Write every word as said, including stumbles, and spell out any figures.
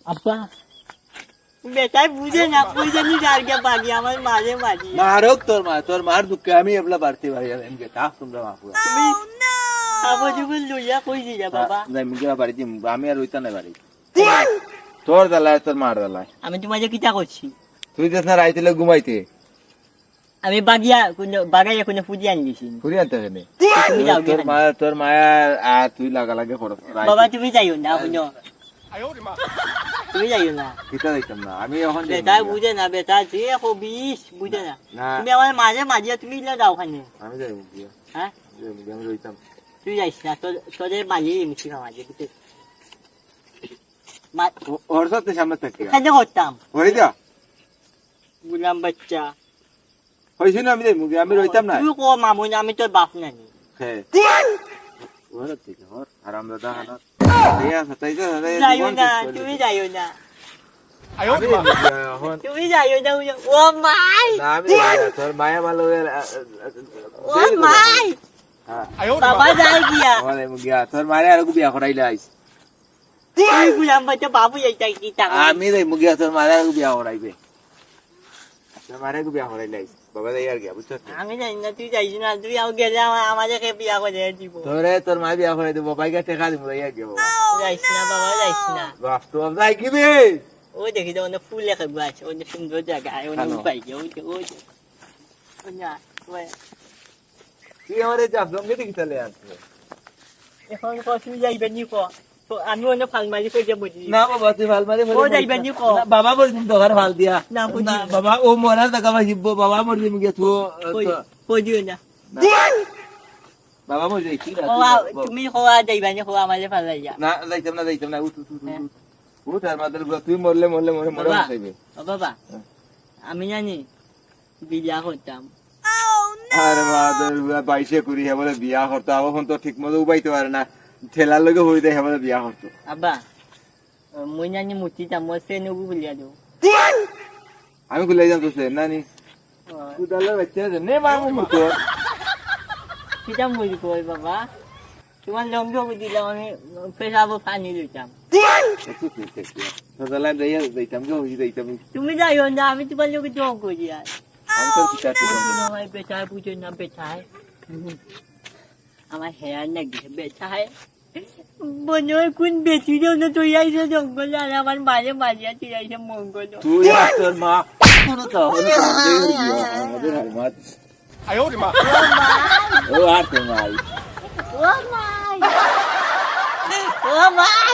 আব্বা, বেটায় বুঝে না, কই জানি যার গিয়া বাগি আমার মাঝে মাঝে। মারুক তোর মা, তোর মার দুঃখে আমি এবলা বাড়তি বাড়ি যাই, এমকে থাক তোমরা মাফ করো। তুমি আবু জুবুল লইয়া কই দিলা বাবা? না, এমকে বাড়ি দিম, আমি আর রইতা না বাড়ি। তোর জ্বালায়, তোর মার জ্বালায়। আমি তোমারে কিতা করছি? তুই দেখ না রাইতে ঘুমাইতে। আমি বাগিয়া কোনো, বাগাইয়া কোনো ফুটি আনি দিছি। ফুটি আনতে হবে নি। তুমি যাও তোর গিয়া। মা, তোর মায়া আর তুই লাগালাগি করো। বাবা, তুমি যাইও না, হুনো। তুমি যাইও না। কিতা যাইতাম না? আমি এখন যাই বেটা না। বুঝে না, বেটা যে হবিস বুঝে না। না। তুমি আমার মাঝে মাঝে তুমি ইলা যাও খানে। আমি যাই মুগিয়া। হ্যাঁ? যাই মুগিয়া, আমি রইতাম। তুই যাইস না, তোর, তোরে মালিয়ে মিছি খাওয়া যে, বুঝতে? মা- ও-, ওর সাথে সামনে থাকি। এখানে করতাম। ওই যা। গুলাম বাচ্চা। হইছে না, আমি যাই মুগিয়া, আমি রইতাম না। তুই কো মামুন, আমি তোর বাপ নানি। হ্যাঁ। ওরা ঠিক আছে, ওর হারামজাদা হানা। এই আছে, তাই তো, তাই তো, যাইও জীবন না, শেষ করে তুমি দিছে। যাইও না। আমি মুগিয়া এখন। তুমি যাইও না, ওই যে, ও মাই। না, আমি যাই না, তোর মায়া ভালো হয়ে, আ, আ, আ, ও যাই না, মাই। হ্যাঁ। বাবা যাই গিয়া। ওরে মুগিয়া, তোর মারে আর বিয়া করাইলে আইস। তুই গুলাম বাচ্চা বাবু এইটা কি টাকা? আমি যাই মুগিয়া, তোর মারে আর বিয়া করাইবে। তোর মারে বিয়া করাইলে আইস। বাবা যাই আর গিয়া, বুঝছস না? আমি জানি না, তুই যাইস না, তুই আও গেলে আমার, আমারে কে বিয়া করে দিব। তোরে তোর মায়ে বিয়া করে দিব, বাবাই গা টেকা দিব, যাই আর গিয়া বাবা। যাইস না বাবা, যাইস না। বাপ তো বাপ যাই কি বে? ওই দেখি তো, ওনে ফুল লেখা গাছ, ওই যে সুন্দর জায়গা, ওই যে কানো? উপায় গিয়া, ওই যে, ওই যে। ওই না, ওই। তুই আমারে জাফলং গেটে কিতা লে আনছিস? এখন ক, তুই যাইবে নি ক? তো আমি অন্য ফাল মারি কই যাবো নি? না বাবা, তুই ফাল মারি ও যাইবে নি ক? না, বাবা বলছি দোকান ফাল দিয়া। না, বুঝি না। বাবা, ও মরার টাকা পাইছি, ব-, বাবা মরছি মুখে তো, কই, তো। কই দিও না। না। বাবা মরছি, কি না, ও, তুই আ, বাবা। তুমি ক, আর যাইবে নি ক, আমারে ফাল দিয়া। না, যাইতাম না, যাইতাম না, উঠ, উঠ, উঠ, উঠ, হ্যাঁ। উঠ। উঠ, আর মাদার গুয়া, তুই মরলে, মরলে, মরে, মরে বাবা, খাইবে। ও বাবা, হ্যাঁ। আমি জানি, বিয়া করতাম। আরে মা, তোর বুয়া বাইশে কুড়ি, হে বলে বিয়া করতো। এখন তো ঠিক মতো উবাইতে পারে না, ঠেলার লগে হই দেয়, হে বলে বিয়া করতো। আব্বা, মুই নানি মুতি যাম, মোর সে নুগু খুলিয়া দেও। আমি খুলে যাম তো সে, নানি। ও। কুদালের বাচ্চা আছে, নে মার মুখ তোর। কিতা মুড়ি কই বাবা? তোমার লঙ্গি দিলাম আমি, পেশাবো পানি লইতাম। তো তাহলে আমি যাইয়া যাইতাম, কি হইছে যাইতাম? তুমি যাইও না, আমি তোমার লগে জং করি আর। আমি তো বিচার করতাম। আমার বেটায় বুঝে না, বেটায়। আমার হেয়ার না গেছে, বেটায়। মনে হয় কোন বেটি রে, ওনে তুই আইসে জঙ্গলে, আর আমার মারে মারিয়া তুই আইসে মঙ্গল। তুই আর তোর মা, কোনো তো, কোনো তো, আমাদের ঘরে বিয়া, আমাদের ঘরে মা। ও আর তোর মাই। ও মাই। ও মাই।